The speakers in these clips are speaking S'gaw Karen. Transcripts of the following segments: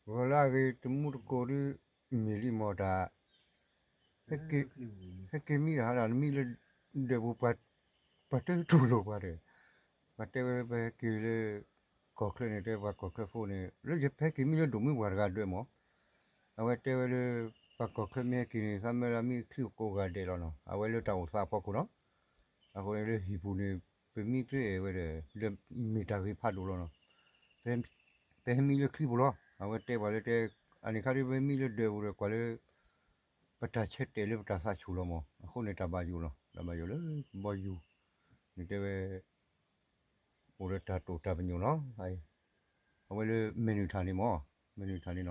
ဂီၤလၢအဂ့ၤ တမူတကိးဒုး မ့ၢ်လံမီၢ်တၢ် ဟဲက့ၤမံတၢ်ဟါဒၣ် နမံလၢဒၢးပူၤ ပှၤတတူၢ်လိာ်ပှၤဒီး ပှၤတဲဝဲပဟဲက့ၤလၢ ကီၢ်ချၢန့ၣ် တဲပှၤကီၢ်ချၢဖိန့ၣ် လၢယပဟဲက့ၤမံလၢဒိၣ်မုၢ်ပှၤတဂၤဒၢးမီၢ် အဝဲတဲဝဲလၢ ပှၤကီၢ်ချၢမ့ၢ်ဟဲက့ၤန့ၣ် သးမၢလၢမံချံၣ်ကိးဂၤဒဲးလီၤနီၤ အဝဲလၢတၢ်အိၣ်သးအဖီခိၣ်နီၤ အဃိန့ၣ်လၢဟံၣ်ပူၤန့ၣ် ပမံကျဲအဲၣ်ဝဲဒီး လၢမ့ၢ်တၢ်ဂ့ၤဖးဒိၣ်လီၤနီၤ ပဟဲမံလၢချံပူၤလီၤ အဝဲတဲပှၤလၢတဲ အန့ၣ်ခါဒ်ပမံလၢဒၢးပူၤဒီး ကွၢ်လၢ ပတၢ်ဆၢတဲာ်လၢပတၢ်သးဆူၣ်လီၤမီၢ် အဃိန့ၣ်တၢ်ဘၣ်ယိၣ်လီၤ တၢ်ဘၣ်ယိၣ်လၢကဘီယူၤ န့ၣ်တဲဝဲ အိၣ်ဒီးတၢ်တိာ်တၢ်ပညိၣ်လီၤ အဝဲလၢမဲာ်နုာ်ထၣ်န့ၣ်မီၢ် မဲာ်နုာ်ထၣ်န့ၣ်နီၤ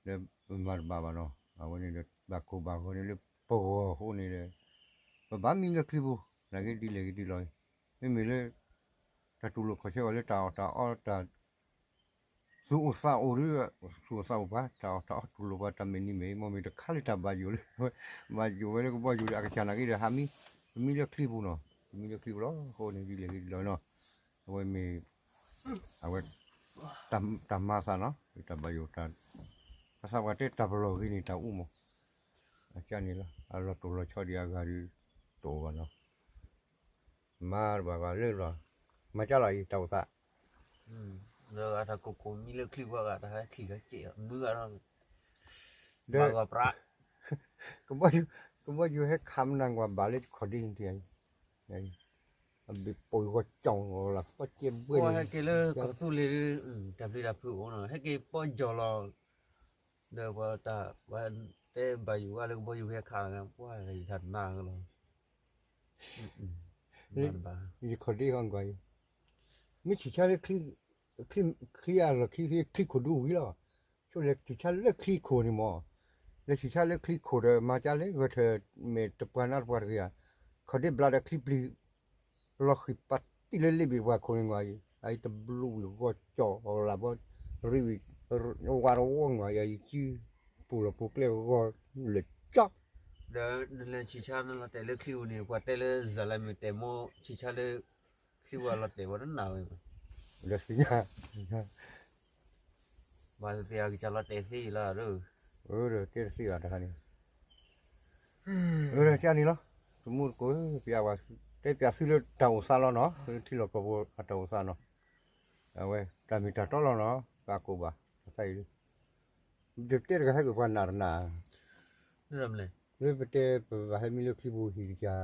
လၢပမၤတဘၣ်ဘၣ်နီၤ အဝဲန့ၣ်ဒီး ဘၣ်ကိၢ်ဘၣ်ဂီၤန့ၣ်လၢပဂီၢ်အဃိန့ၣ်ဒီး ပဘၣ်မံလၢချံပူၤ နာ်က့ဒ်လဲၣ်ဂ့ၤဒ်လဲၣ်ဂ့ၤ မ့မ့ၢ်လၢ တၢ်တူၢ်လိာ်ခီၣ်ဆၢအီၤလၢတၢ်အီၣ်တၢ်အီတၢ် သူၣ်အိၣ်သးအိၣ်ဒီး သူၣ်အိၣ်သးအိၣ်ပှၤ တၢ်အီၣ်တၢ်အီတူၢ်လိာ်ပှၤတၢ်မဲာ်နံၤမဲာ် မ့မ့ၢ်တခါလၢတၢ်ဘၣ်ယိၣ်လၢ ဘၣ်ယိၣ်ဝဲလၢကဘီယူၤဒီးအကစၢ်နာ်က့ဒီးဟးမံ ပမံလၢချံပူၤနီၤ ပမံလၢချံပူၤလီၤ အဃိန့ၣ်ဒ်လဲၣ်ဂ့ၤဒ်လဲၣ်နီၤ အဝဲမ့ၢ် အဝဲ တၢ်မၤသးနီၤ တၢ်ဘၣ်ယိၣ်တၢ် ပသးပှၢ်တဲတၢ်ပလီၢ်ဂ့ၤန့ၣ်တၢ်အူမီၢ် အကန့ၣ်လီၤ အလီၤတိၢ်လီၤဆီဒံးအဂၤဒီး တအိၣ်ဘၣ်နီၤ မၤတဘၣ်ဘၣ်လၢလီၤ မၤကၢ်လီၤအံၤတၢ်အိၣ်သး လၢအတၢ်ကိၢ်ကိၢ်မံလၢချံပူၤဂၤ တၢ်ဟဲချံလီၤကဲး မုၢ်ဂၤဒီး ဒီး ဘၣ်ဂီၤပြး ကဘီယူၤ ကဘီယူၤဟဲခးမနၤကွၢ်ဘၣ်လၢခီၣ်ဒ့န့ၣ်တံၢ်အံၤ အဘ့ၣ်ပိာ်ဂီၤကၠီၣ်လီၤ ပီၣ်ကဲဘှဲန့ၣ် ဟဲက့ၤလၢကီၢ်သူလ့ၤ တၢ်ပျံၤတၢ်ဖုးအိၣ်နီၤ ဟဲက့ၤပီၣ်ကၠီၣ်လီၤ ဒီးပှၤတၢ် ပှၤတဲဘၣ်ယိၣ်ဂၤလၢကဘီယူၤဟဲခး ပှၤယထးတနါလီၤ ယခီၣ်ဒ့ဟီကွၢ်အံၤ မ့ၢ်ဆံၣ်ဆါလၢ ချံအလီၢ်ခံချံခိၣ်ဒူဝံၤလီၤ ဆိလဲၤဆံၣ်ဆါလၢချံခိၣ်န့ၣ်မီၢ် လဲၤဆံၣ်ဆါလၢချံခိၣ်ဒီးမၤကၢ်လၢဂဲၤထၢၣ် မ့ၢ်တပှၤနါတပှၤတဂ့ၤဧါ ခီၣ်ဒ့ဘျးဒီးချံပျံၤ လီၤဃံၣ်ပာ်တံၢ်လၢလ့ၣ်ဘ့ၣ်ပှၤခိၣ်န့ၣ်ကွၢ်အံၤ အအံၤတဘျုးဝံၤဂီၤကၠီၣ်လီၤဘီ ရံဝံၤ ဝါတဝီကွၢ်အံၤ ယစုပူၤလီၤပူၤကျဲဂီၤလၢာ်ကၠီ ဒီးနလဲၤဆံၣ်ဆါနလီၤတဲာ်လၢချံပူၤန့ၣ် ပှၤတဲလၢစၢလၢမ့ၢ်တဲာ်မိၢ်ဆံၣ်ဆါလၢ ချံပူၤအလီၤတဲာ်ဝဲတနၢ်ဝဲ ဒီးသ့ၣ်ညါ ဘၣ်သ့ၣ်သ့ၣ်အကစၢ်လီၤတဲာ်သ့ယံၤလီၤ အၢ ဒီးတဲတသ့ဘၣ်တခါန့ၣ် အၢ ဒီးကန့ၣ်လီၤ တမူတကိး ပျးဝဲ တဲပျးသုလၢတၢ်အိၣ်သးလီၤနီၤ ထံလီၢ်ကီၢ်ပူၤအတၢ်အိၣ်သးနီၤ အဝဲ တၢ်မ့ၢ်တၢ်တီလီၤနီၤ ပှၤကိးဘၣ် တၢ်သးအံၤ တတဲတဂၤဟဲက့ၤပှၤနးတနး လၢပတဲပဘၣ်ဟဲမံလၢချံပူၤဟံၣ်ကစၢ်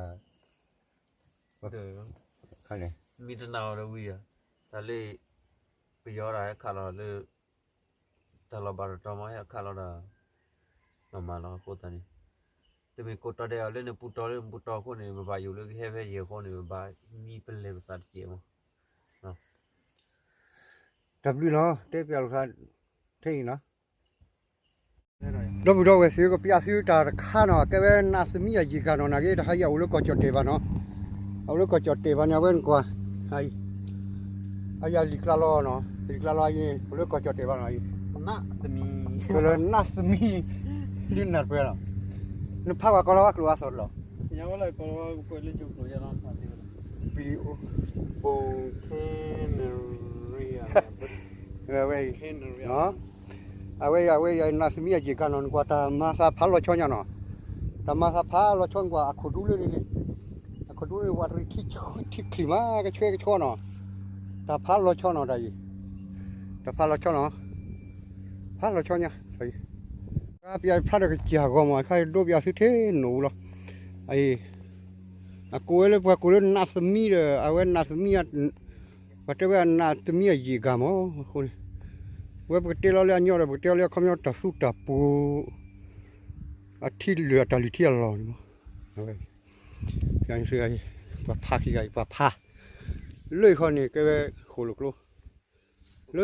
ခါန့ၣ် မံတနၤအီၤဒီးဝံၤဧါ တၢ်လၢ ပယီၤဒၣ်ဟဲခးလီၤလၢ တၢ်လီၤဘၣ်တတီၤမး ဟဲခးလီၤဒီး မၤမၤလီၤအဃိသတးန့ၣ် တမ့ၢ်ကိးတီၤဒဲးအီၤလၢနပူၤတီၤလၢနပူၤတီၤအဃိန့ၣ် ပဘၣ်ယိၣ်လၢကဟဲဖဲယဲၢ်အဃိန့ၣ် ပဘၣ်မံပလဲၤပသးတစဲးမး တၢ်ဘျုးနီၤ တဲပျးလိာ်သး ထဲအံၤနီၤ ဒီပုၢ်ဒီဝဲၢ်သ့ၣ် ကပျးသုတၢ်တခါနီၤ ကဲဝဲနးသမံအယံာ်ကၤနီၤ နာ်က့တဟါအံၤအအိၣ်လၢကီၢ်ကၠီၣ်တဲာ်ဘၣ်နီၤ အအိၣ်လၢကီၢ်ကၠီၣ်တဲာ်ဘၣ်န့ၣ် အဝဲနကွၢ် အံၤ အယၤလံာ်ကျါလီၤနီၤ လံာ်ကျါလီၤအံၤ အိၣ်လၢကီၢ်ကၠီၣ်တဲာ်ဘၣ်နီၤအံၤ နးသမံ ကလၢနးသမံ ဒ်နၢ်တပှဲၤလီၤ နဖးဝဲကီးလီၤဝဲကျိာ်အသီၣ်လီၤ ဘံအိ ဘိၣ် ခဲနရံ ဝဲအံၤ အဝဲအံၤ အဝဲအံၤ နးသမံအယံာ်ကၤနီၤ နကွၢ်တၢ်မၤသးဖးလီၤဆီညါနီၤ တၢ်မၤသးဖးလီၤဆီနကွၢ် အခိၣ်ဒူလၢန့ၣ်န့ၣ် အခိၣ်ဒူန့ၣ် ဝးတရံးထံချံမး ကဆှဲကဆှီနီၤ တၢ်ဖးလီၤဆီနီၤ တၢ်အံၤ တၢ်ဖးလီၤဆီနီၤ ဖးလီၤဆီညါ ပျးဖျါဒီးကစၢ်ဂီၤမး ဖျါဒိပျးသုထဲနိၣ်လီၤ အံၤ အကိးဝဲလၢပှၤကိးလၢနးသမံဒီး အဝဲနးသမံ ပှၤတဲဝဲအနးသမံအယံာ်ကၤမး အဃိန့ၣ် ဝဲပကတဲလီၤလၢအညီဒီး ပကတဲလီၤလၢအခီပညီတၢ်သူတၢ်ပူၤ အထံလၢာ်အတၢ်လုၢ်ထံအလီၢ်န့ၣ်မး ပှၤဖးခံဂၤအံၤ ပှၤဖး လၢအံၤဃီန့ၣ် ကဲဝဲဃိၣ်လိာ်ကျိ လၢ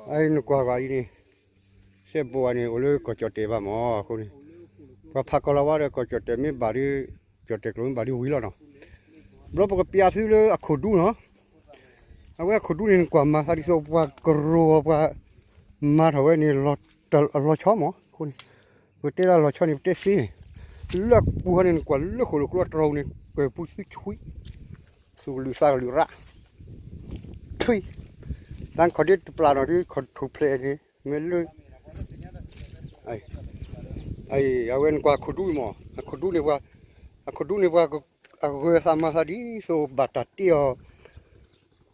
အံၤနကွၢ်ဂၤအံၤန့ၣ် စဲးဘိးဂၤန့ၣ် အိၣ်လၢကီၢ်ကၠီၣ်တဲာ်ဘၣ်မး အဃိန့ၣ် ပှၤဖးကီၤလၤဝါဒီးကီၢ်ကၠီၣ်တဲာ်မ့ၢ်ဘၣ်ဒီး ကၠီၣ်တဲာ်ကျိာ်မ့ၢ်ဘၣ်ဒီးဝံၤလီၤနီၤ ဘျီပကပျးသုလၢအခိၣ်ဒူနီၤ အဝဲအခိၣ်ဒူန့ၣ် နကွၢ်မၤသးဒ်သိးပှၤကရိပှၤမၤထီၣ်ဝဲန့ၣ် အလီၤဆီမး အဃိန့ၣ် ပတဲလၢအလီၤဆီန့ၣ် ပတဲသ့န့ၣ် လၢအပူၤဟီန့ၣ် နကွၢ်လၢဃိၣ်လိာ်ကျိအတြီၤန့ၣ် ကွဲၢ်ပူၤသုဆွံ သူၣ်ကလုာ်သးကလုာ်ရၣ် ထွံၣ် တၢ်ခီဒ်တပျၢ်နီၤဒ်ခီထူၣ်ဖျဲးန့ၣ် မ့ၢ်လၢ အဝဲနကွၢ်ခိၣ်ဒူမး အခိၣ်ဒူန့ၣ်ပှၤ အခိၣ်ဒူန့ၣ်ပှၤ အဂၢၤသးမၤသးဒ်သိးဘၣ်တၢ်တ့အီၤ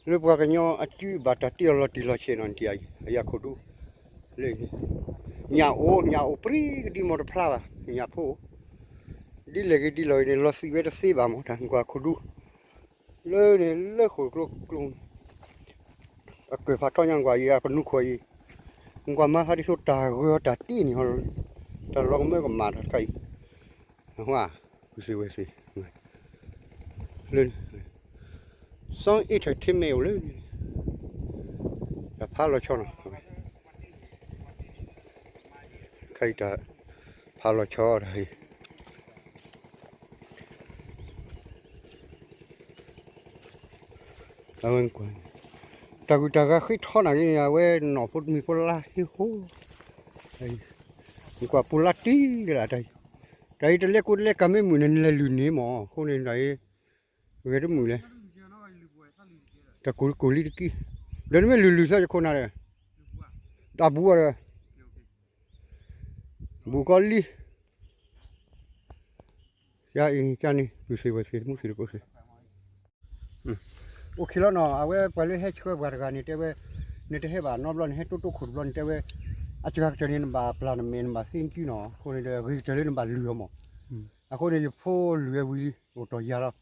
လၢပှၤကညီအစုဘၣ်တၢ်တ့အီၤလီၤတံၢ်လီၤဆဲးနီၤ နတံၢ်အံၤ အယၤခိၣ်ဒူ လၢ ညၣ်အိၣ် ညၣ်အိၣ်ပြံကဒံမ့ၢ်တဖျါဘၣ် ညၣ်ဖိ ဒ်လဲၣ်ဂ့ၤဒ်လဲၣ်ဂ့ၤန့ၣ် လီၤသံးဝဲတသ့ဘၣ်မ့ၢ်တၢ် နကွၢ်ခိၣ်ဒူ လၢန့ၣ်လၢဃိာ်ကျိကျိ အကၢၢ်ဖးထီညါကွၢ်အံၤ အကနူခိၣ်အံၤ နကွၢ်မၤသးဒ်သိးတၢ်ဂၢၤတၢ်တ့န့ၣ် တၢ်လီၤကမၢကမၣ်တၢ်တခါအံၤ နကွၢ် ဝ့ၢ်စ့ဝ့ၢ်စ့ လၢ Sound Entertainment အိၣ်လၢ တၢ်ဖးလီၤဆီနီၤ ခါအံၤတၢ်ဖးလီၤဆီတၢ်အံၤ အဝဲကွၢ် တၢ်ဂုၤတၢ်ဂၤဃ့ထီနာ်က့န့ၣ် အဝဲနီၢ်ဖိတမံၤဖိလါဟ့ဟိ ကွၢ်ပူၤလါတံၢ်လၢတၢ်အံၤ တၢ်အံၤတလဲၤကိးတလဲၤကၤမ့ၢ်မုာ်န့ၣ် နလဲၤလုၢ်န့ၣ်မး အဃိန့ၣ်တၢ်အံၤ ဂဲၤတမုာ်လဲၣ် တၢ်ကိၢ်ကိၢ်လံတကံၢ် ဒီးနမ့ၢ်လုၢ်လုၢ်သၢယခိၣ်နၢ်ဒီး တၢ်ဘူးအီၤဒီး ဘူးကီလံ ယအံၤန့ၣ် ကန့ၣ် ပုၢ်သ့ၣ်ဝဲၢ်သ့ၣ်တမူသ့ၣ်တကိးသ့ၣ် အိၣ်ခံလီၤနီၤ အဝဲပှၤလၢဟဲဆှၢပှၤတဂၤန့ၣ် တဲဝဲ နတဟဲဘၣ်နီတဘျီန့ၣ် ဟဲတိတိခိၣ်တဘျီန့ၣ် တဲဝဲ အစှၤကတၢၢ်န့ၣ် နဘၣ်ပျၢ်နမဲာ် နဘၣ်သ့နစုနီၤ အဃိန့ၣ်ဒီး ဂ့ၤကတၢၢ်လၢနဘၣ်လုၢ်အီၤမး အဃိန့ၣ် ယဖိလုၢ်ဝဲဝံၤလံ အိၣ်တီၢ်ယၤလီၤ ယကလုၢ်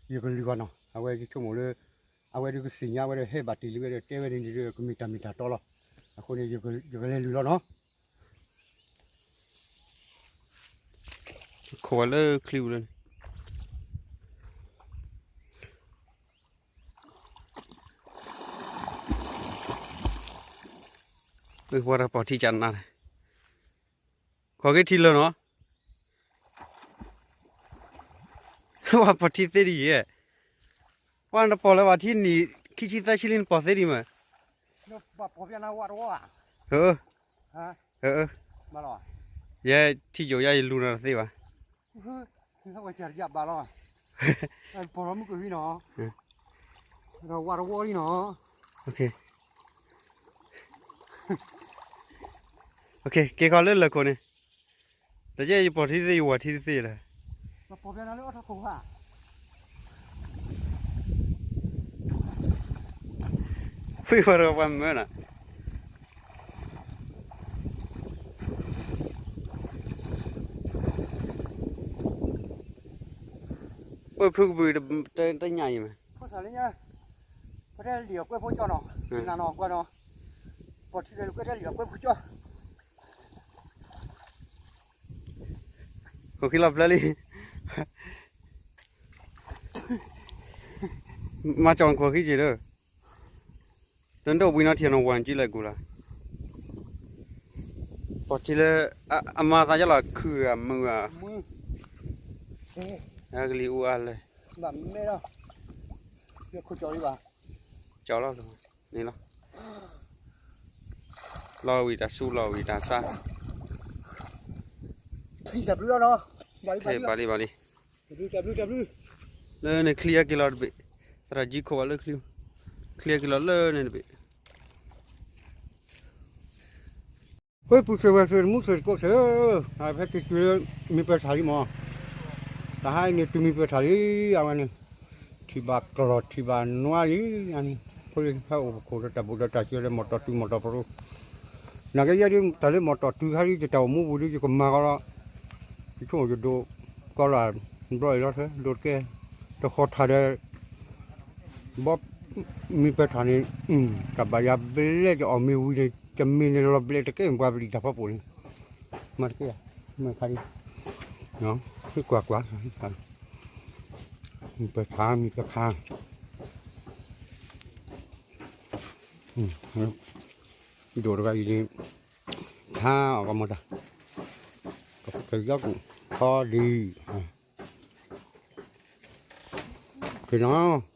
အီၤနီၤ အဝဲယဆိကမိၣ်လၢ အဝဲဒုးကသ့ၣ်ညါဝဲဒီး ဟဲဘၣ်တ့ၢ်လံဝဲဒီး တဲဝဲန့ၣ်ဒီး ကမ့ၢ်တၢ်မ့ၢ်တၢ်တီလီၤ အဃိန့ၣ် ယကလဲၤလုၢ်လီၤနီၤ ခိးဝဲလၢချံပူၤလၢ ဝဲပှၤတၢ်ပီၢ်ထံကနါလဲၣ် ခိးက့ၤထံလၢာ်နီၤ ပှၤပီၢ်ထံသ့ဒ်ယဲၢ် ပှၤနပီၢ်လၢပှၤထံနံၣ် ခံဆံသၢဆံလံနပီၢ်သ့ဒ်မး ယဲထံယိာ်ယါယလူၤနီၤတသ့ဘၣ် က့ၤဃီၤလၢလၢာ်ခိၣ်န့ၣ် တကဲယပီၢ်ထံတသ့ ယဝၤထံတသ့လၢၤ ဖုပှၤတဂၤပှၤမၢနၤ အိၣ်ဖုကပုၢ်တညၣ်အံၤမး ခိးခံလီၤဖျၢၣ်လံ မၤကၠီၣ်ခိးခံက့ၤဒီး တဒိၣ်ဘှံးနီထံနီဝၤကံလၢကူလီၤ ပီၢ်ထံလၢ အမၤသးယလီၤခုဂၤမုာ်ဂၤ အကလံၤအူအါလဲၣ် ကၠီလီၤလီၤဝံၤတၢ်ဆူၣ်လီၤဝံၤတၢ်ဆါ ဘၣ်လံဘၣ်လံ လၢန့ၣ်ချံအက့ၤလီၤတဘ့ၣ် သရၣ်ကံခိၣ်ဘၣ်လၢချံ ချံအက့ၤလီၤလၢန့ၣ်တဘ့ၣ် ဝဲပူၤသ့ၣ်ဝဲၢ်သ့ၣ်တမူသ့ၣ်တကိးသ့ၣ် ဖဲက့ၤတုၤလၢမံၤပၢၢ်ထၣ်လံမး တဟါအံၤန့ၣ်တုၤမံၤပၢၢ်ထၣ်လံ အဝဲန့ၣ် ထံၣ်ဘၣ်ကျီၢ်ထံၣ်ဘၣ်နွါလံ အန့ၣ် ဖိလံၤဖဲအိၣ်ပခိၣ်ဒီးတၢ်ဘိၣ်ဒီးတၢ်စၢၤဒီးမီၢ်တီၢ်တုၤမီၢ်တီၢ်ပရိ နာ်က့ယဲဒ်တၢ်လၢမီၢ်တီၢ်တုၤခါဒ်ယတၢ်အိၣ်မူပူၤဒ်ယကမၤကီးလီၤ ယဆိကမိၣ်ယဒိးကီးလၢ်ဘျီအံၤလီၤ ဒိးတကဲ တဃီၤထါဒီး ဘီမံၤပၢၢ်ထါန့ၣ် တၢ်ဘၣ်ယၤဘျဲၣ်ကအီၣ်မ့ၤဝံၤန့ၣ် တမ့ၢ်န့ၣ်လီၤဘျဲၣ်တကဲပှၤပလံၤတၢ်ဖီပိာ်န့ၣ် မၤတကဲဧါ မ့ၢ်ခါဒ် ကွၢ်ကွၢ် မံၤပၢၢ်ထါ မံၤပၢၢ်ထါ ဒိၣ်တဂၤအံၤန့ၣ် ထါအီၣ်ကမီၤတၢ် ကယီကူၣ်ထီဒံး ဖဲနီၤ